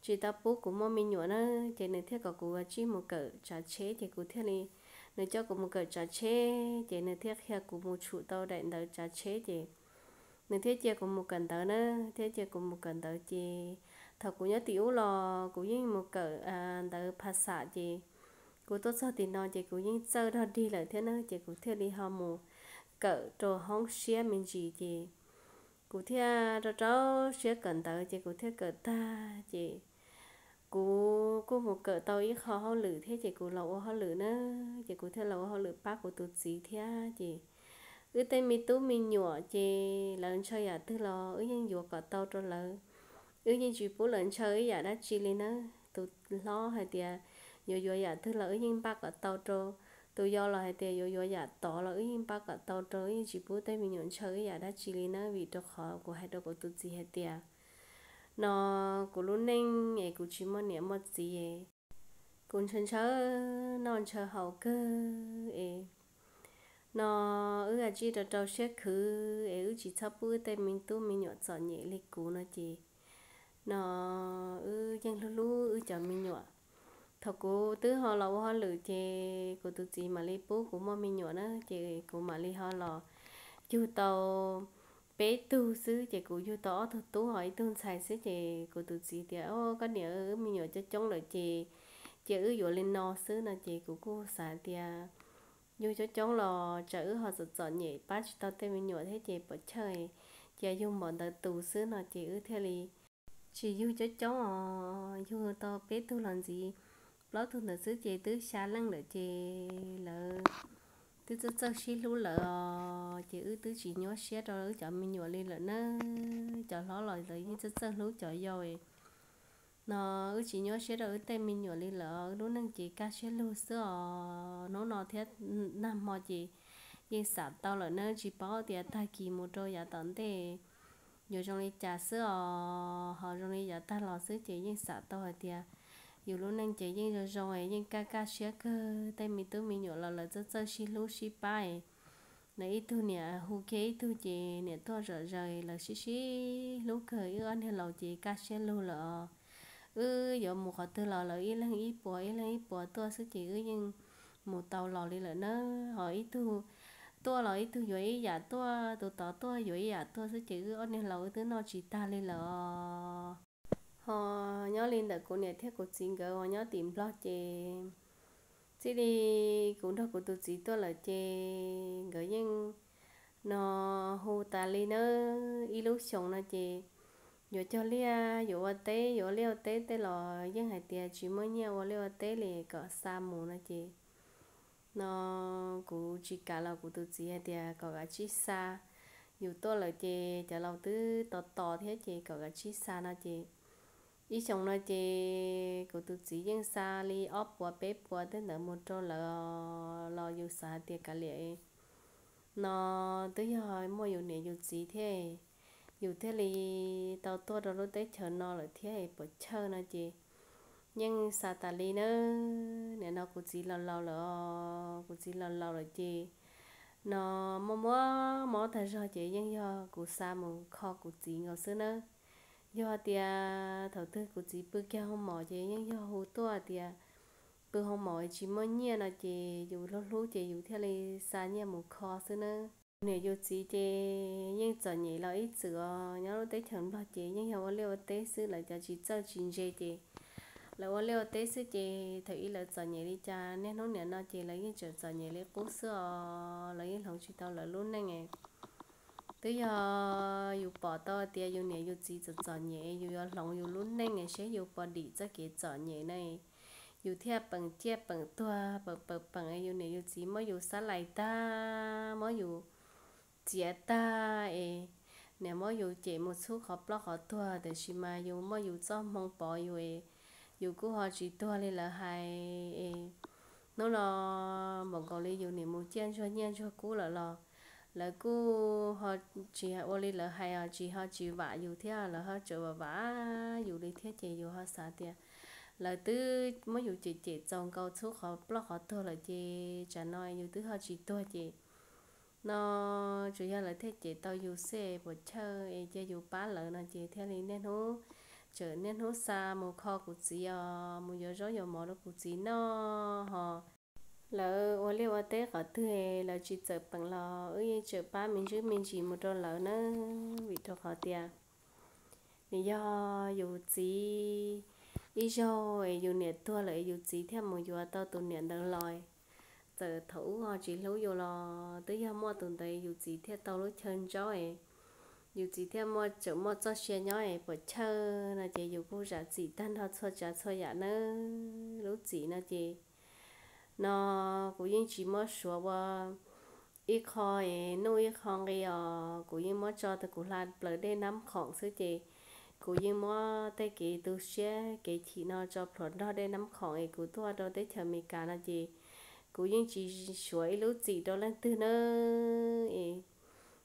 tsis tau pub kuv muaj me nyuam na. Ces nws thiaj kom kuv tsij mus kawm tsav tsheb ces kuv thiaj li, nws coj kuv mus kawm tsav tsheb ces nws thiaj qhia kuv mus tshum tau daim ntawv tsav tsheb ces nws thiaj cia kuv mus kawm ntawv na, thiaj cia kuv mus kawm ntawv ces thaum kuv nyob tim ub los kuv yeej mus kawm ntawv pha xam ces kuv tuaj txog tim no ces kuv yeej txawj dog dig lawm thiab na ces kuv thiaj li ho mus kawm rau hoob siab me ntsis ces Kuv thiaj rau rau siab kawm ntawv ces kuv thiaj kawm tag ces kuv kuj mus kawm tau ib qho hauj lwm thiab ces kuv los ua hauj lwm na, ces kuv thiaj los ua hauj lwm pab kuv tus txiv thiab ces wb tej me tub me nyuam ces lawv ntshaw yam twg los wb yeej yuav kom tau rau lawv, wb yeej tsis pub lawv ntshaw ib yam dab tsi li na. Tus hlob hais tias yuav yuav yam twg los wb yeej npaj kom tau rau, tus yau los hais tias yuav yuav yam tod los wb yeej npaj kom tau rau, wb yeej tsis pub tej me nyuam ntshaw ib yam dab tsi li na, vim rau qhov kuv hais rau kuv tus txiv hais tias no kuv lub neej es kuv tsis muaj niam muaj txiv es kuv ntshaw ntshaw noj ntshaw haus kawg es no wb ua tsij rau rau siab khwv es wb tsis txhob pub wb tej me tub me nyuam txom nyem li kuv no ces no wb yeej hlub hlub wb cov me nyuam. Thaum kuv twb ho los ua hauj lwm ces kuv tus txiv mam li pub kuv muaj me nyuam na ces kuv mam li ho los yug tau peb tug xwb ces kuv yug tau ob tug tub ho ib tug ntxhais xwb ces kuv tus txiv tias o koj niam, wb me nyuam coob coob lawm ces cia wb yuav li no xwb no ces kuv kuj xav tias yug coob coob los tsam wb ho txom txom nyem pab tsis tau tej me nyuam thiab ces pom chawj cia yug npaum ntawd tus xwb no ces wb thiaj li tsis yug coob coob os, yug tau peb tug los ntxiv, plaub tug ntawd xwb ces twb xya leej lawm ces lawv twb txawj txawj sib hlub lawm os ces wb twb tsis nyuaj siab rau wb cov me nyuam li lawm na. Cov hlob los lawv yeej txawj txawj hlub cov yau no wb tsis nyuaj siab rau wb tej me nyuam li lawm, wb lub neej ces kaj siab lug xwb os. Hnub no thiab nag hmo ces yeej xav tau lawm na, tsis paub tias tag kis mus rau yav tom ntej yuav zoo li cas xwb os, ho zoo li yav tag los xwb ces yeej xav tau hais tias yus lub neej ces yeej zoo zoo es yeej kaj kaj siab kawg, tej me tub me nyuam los lawv txawj txawj sib hlub sib pab es lawv ib tug niam hu kiag ib tug ces niam tuaj zom zaws, lawv sib sib hlub kawg, wb ob niag laus ces kaj siab lug lawm os. Wb yuav mus qhov twg los lawv ib leeg ib puas ib leeg ib puas tuaj xwb ces wb yeej mus tau los li lawm na. Ho ib tug tuaj los ib tug yuav ib yam tuaj, tus tod tuaj yuav ib yam tuaj xwb ces wb ob niag laus wb twb noj tsis tag li lawm os. Ho nyob li ntawm kuv niam thiab kuv txiv nkawd uas nyob tim Nplog ces txij li kuv nrog kuv tus txiv tuaj lawm ces nkawd yeej no hu tas li na, ib lub xyoos no ces yuav cog liaj yuav ua teb, yuav ua liaj ua teb tej los yeej hais tias tsis muaj nyiaj ua liaj ua teb li kom xa mus no ces no kuv tsis kam los kuv tus txiv hais tias kom kav tsij xa, yus tuaj lawm ces cov laus twb tos tos thiab ces kom kav tsij xa no ces ib xyoos no ces kuv tus txiv yeej xa li ob puas peb puas tej ntawd mus rau lawv los yus xav hais tias kav liam no twb yog muaj yus niam yus txiv thiab, yus thiaj li tau tuaj rau lub teb chaws no lawm thiab es puas chawj no ces yeej xa tas li na. Nim no kuv txiv laus laus lawm os, kuv txiv laus laus lawm ces no muaj muaj mob tag zog ces yeej yog kuv xa mus kho kuv txiv nkaus xwb nawb. Yog tias thaum twg kuv txiv pw kiag hoo mom ces yeej yog hu tuaj tias pw hoo mom tsis muaj nyiaj no ces yus hlub hlub ces yus thiaj li xa nyiaj mus kho xwb nawb. Niam yus txiv ces yeej txom nyem los ib txwm os, nyob lub teb chaws Nplog ces yeej yog ua liaj ua teb xwb, lawv cov tsis txawj tsis ntse ces lawv ua liaj ua teb xwb ces thaum ub lawv txom nyem li cas niaj hnub nim no ces lawv yeej tseem txom nyem li qub xwb os, lawv yeej hloov tsis tau lawv lub neej. Twb yog yus pom tau tias yus niam yus txiv txom txom nyem, yus yuav hloov yus lub neej seb yus puas dim txoj kev txom nyem na. Yus thiaj peem ciaj peem tuag peem peem peem, yus niam yus txiv muab yus xab lais tag, muab yus txiav tag es niam muab yus cem mus txhub qhov plaub qhov tuag, tiam sis mas yus muaj yus txoj hmoo pov yus es yus kuj ho tsis tuag li lawv hais es hnub no npaum nkaus li yus niam mus ciaj ntsuag nyiaj ntsuag kub lawm los lawv kuj ho tsis ua li lawv hais os, tsis ho tsis vam yus thiab, lawv ho tseem vam vam yus li thiab ces yus ho xav tias lawv twb muab yus cem cem txaus nkaus txhub qhov plaub qhov tuag lawm ces tsam no yus twb ho tsis tuag ces no tsuas yog lawv thiaj cem tau yus xwb es puas chawj es cia yus pab lawv no ces thiaj li niaj hnub tseem niaj hnub xa mus kho kuv txiv os, mus yuav zaub yuav mov rau kuv txiv noj ho. Lawv ua liaj ua teb qhov twg lawv tsis txawm peem los wb yeej tseem pab me ntsis me ntsis mus rau lawv nawb, vim rau qhov tias nws yog yus txiv ib zaug es yus niam tuag lawm es yus txiv thiaj mus yuav tau tus niam ntawd los, txawm thaum ub ho tsis hlub yus los twb yog muaj tus ntawd yus txiv thiaj tau lub chaw ntsaub es yus txiv thiaj muaj tseem muaj txoj sia nyob es puas chawj no ces yus kuj zam txim tag nrho txhua tsav txhua yam nawb. Lub txim no ces no kuv yeej tsis muab suav ua ib qho es nuj ib qho nqi os, kuv yeej muab tso rau kuv hla plaws dej Nab Khoom xwb ces kuv yeej muab tej kev tu siab kev chim no tso plhuav nrog dej Nab Khoom es kuv tuaj rau teb chaws Amelikas no ces kuv yeej tsis suav ib lub txim rau leej twg nawb es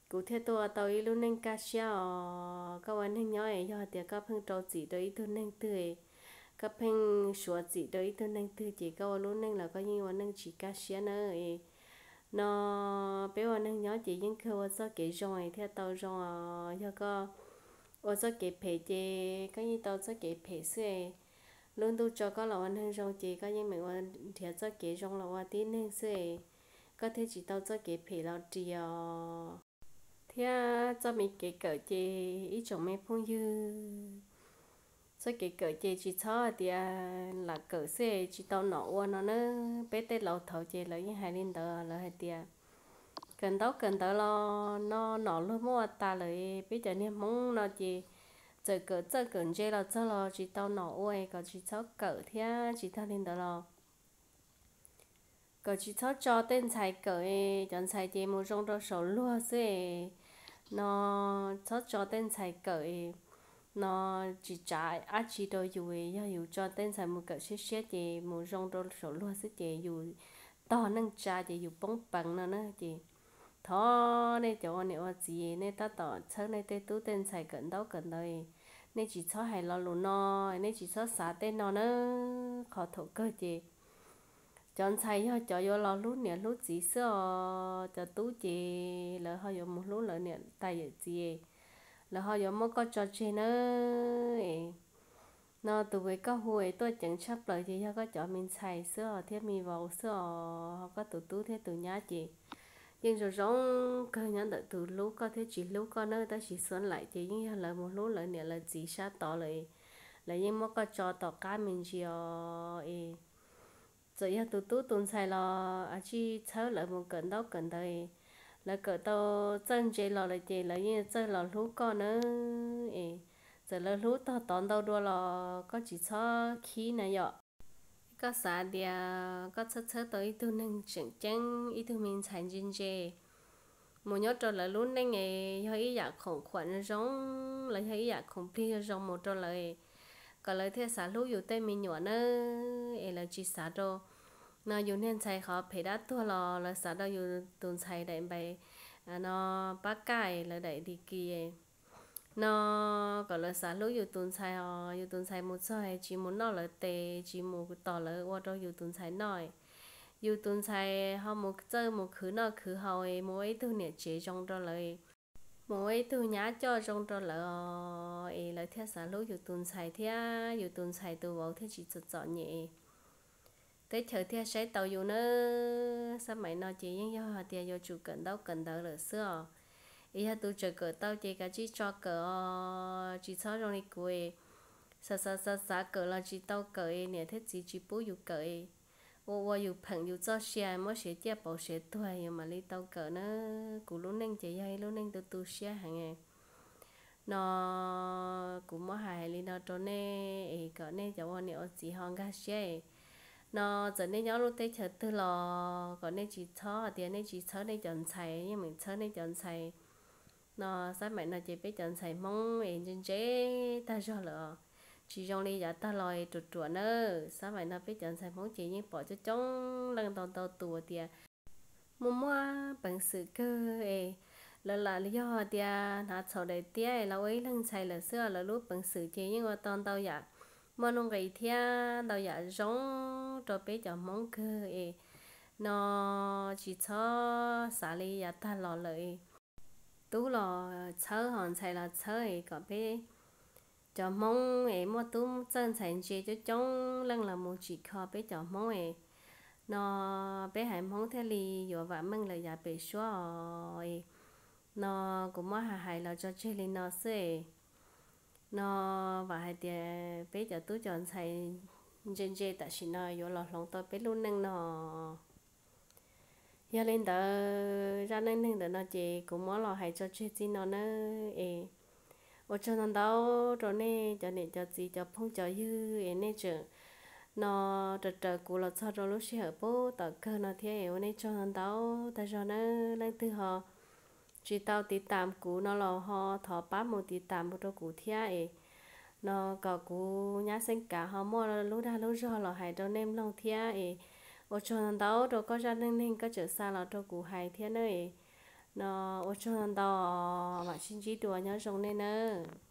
kuv thiaj tuaj ua tau ib lub neej kaj siab os. Koj ua neeg nyob es yog tias koj pheej rau txim rau ib tug neeg twg, koj pheej suav txim rau ib tug neeg twg ces koj ua lub neej los koj yeej ua neej tsis kaj siab nawb es no peb ua neeg nyob ces yeej kawg ua txoj kev zoo es thiaj tau zoo os. Yog koj ua txoj kev phem ces koj yeej tau txoj kev phem xwb es lub ntuj tso koj los ua neeg zoo ces koj yeej meem ua nrhiav txoj kev zoo los ua tib neeg xwb es koj thiaj tsis tau txoj kev phem los ris os. Thiab txoj me kev kawm ces ib tsoom me phooj ywg, txoj kev kawm ces tsis txhob hais tias lam kawm xwb es tsis tau nom ua no na. Peb tej laus thaud ces lawv yeej hais li ntawd, lawv hais tias kawm ntaub kawm ntawv los no nom luag muab ua tas lawm. Peb cov niag Hmoob no ces txawm kawm txawj kawm ntse los txog los tsis tau nom ua es kom tsis txhob kawm thiab tsis tag li ntawd los kom tsis txhob tso tej ntxhais kawm es cov ntxhais ces mus zoo rau saum luag xwb es no txhob tso tej ntxhais kawm es no tsis tsav dab tsi rau yus es yog yus tso tej ntxhais mus kawm siab siab ces mus zoo rau saum luag xwb ces yus tog neej tsa ces yus poob peev no na ces thov nej cov ua niam ua txiv nej tab tom txhawb nej tej tub tej ntxhais kawm ntaub kawm ntawv, nej tsis txhob hais lo lus no, nej tsis txhob xav tej no na. Qhov thaum kawg ces cov ntxhais yog cov yuav los hlub niam hlub txiv xwb os. Cov tub ces lawv ho yuav mus hlub lawv niam tais yawm txiv, lawv ho yuav muab koj tso tseg nawb. No tus uas koj hu es tuaj ceev tshaj plaws ces yog koj cov me ntxhais xwb os thiab me vauv xwb os, ho koj tus tub thiab tus nyab ces yeej zoo zoo kawg nyob ntawm tus hlub koj thiab tsis hlub koj nawb. Tab sis xuav laim ces yeej yog lawv mus hlub lawv niam lawv txiv sab tod lawm, lawv yeej muab koj tso tom qab me ntsis os es txawm yog tus tub tus ntxhais los a tsij txhawb lawv mus kawm ntaub kawm ntawv, lawv kawm tau txawj ntse los lawm ces lawv yeej txawj los hlub koj nawb es txawm lawv hlub tog tod ntau dua los koj tsis txhob khib na yom. Koj xav tias koj txhawb txhawb tau ib tug neeg tseem ceeb ib tug me ntxhais ntse ntse mus nyob rau lawv lub neej es yog ib yam khoom khuam zoo zoo los yog ib yam khoom plig zoo zoo mus rau lawv kom lawv thiaj xav hlub yus tej me nyuam nawb es lawv tsis xav rau no yus niag ntxhais qhov phem dab tuag los lawv xav rau yus tus ntxhais daim npais no pab kaj es lawv daim di ki no kom lawv xav hlub yus tus ntxhais os. Yus tus ntxhais mus txog tsis mus noj lawv tes tsis mus tos lawv ua rau yus tus ntxhais noj, yus tus ntxhais ho mus txawj mus khwv noj khwv haus es mus ua ib tug niam tsev zoo rau lawv, mus ua ib tug nyab coj zoo rau lawv os es lawv thiaj xav hlub yus tus ntxhais thiab yus tus ntxhais tus vauv thiaj tsis txom txom nyem, teb chaws thiaj saib tau yus nawb. Xab maim no ces yeej yog hais tias yuav tsum kawm ntaub kawm ntawv lawm xwb os. Es yog tus tseem kawm tau ces kav tsij tso kawm os, tsis txhob zoo li kuv es xav xav xav xav kawm los tsis tau kawm es niam thiab txiv tsis pub yus kawm es ua ua yus pheem yus txoj sia muab siav ciaj pauv siav tuag yus mam li tau kawm na. Kuv lub neej ces yog ib lub neej tu tu siab heev no kuv muab hais hais li no rau nej es kom nej cov ua niam ua txiv ho nkag siab es no txawm nej nyob lub teb chaws twg los kom nej tsis txhob tias nej tsis txhawb nej cov ntxhais, yeej meem txhawb nej cov ntxhais no. Xab maim no ces peb cov ntxhais Hmoob es ntse ntse tag zog lawm os, tsis zoo li yav tag los es ruam ruam nawb. Xab maim no peb cov ntxhais Hmoob ces yeej pom coob coob leej ntau ntau tus tias muaj muaj peev xwm kawg es lawv lam yog tias hnav txhaum daim tiab es los ua ib leeg ntxhais lawm xwb os. Lawv lub peev xwm ces yeej ua tau ntau yam muaj nuj nqis thiab ntau yam zoo rau peb cov Hmoob kawg es no tsis txhob xav li yav tag los lawm es tub los txhawb ho ntxhais los txhawb es kom peb cov Hmoob es muaj tub txawj ntxhais ntse coob coob leej los mus tsim kho peb cov Hmoob es no peb haiv Hmoob thiaj li yuav vam meej lawm yav pem suab os. No kuv muab hais hais los tso tseg li no xwb es no vam hais tias peb cov tub cov ntxhais ntse ntse tam sim no yuav los hloov tau peb lub neej no. Yog li ntawd zaj neej neeg ntawm no ces kuv muab los hais tso tseg txij no nawb es ua tsaug ntau ntau rau nej cov niam cov txiv cov phooj cov ywg es nej tseem no raws raws kuv los txog rau lub sij hawm puag tom kawg no thiab es ua nej tsaug ntau ntau tag zog nawb. Leej twg ho tsis tau tiv tam kuv no los ho thov pab mus tiv tam rau kuv thiab es no kom kuv nyab Xeeb Kav ho muaj lub dag lub zog los hais rau nej mloog thiab es ua tsaug ntau ntau rau koj zaj neej neeg koj tseem xa los rau kuv hais thiab nawb es no ua tsaug ntau ntau, mam sib ntsib dua, nyob zoo nej nawb.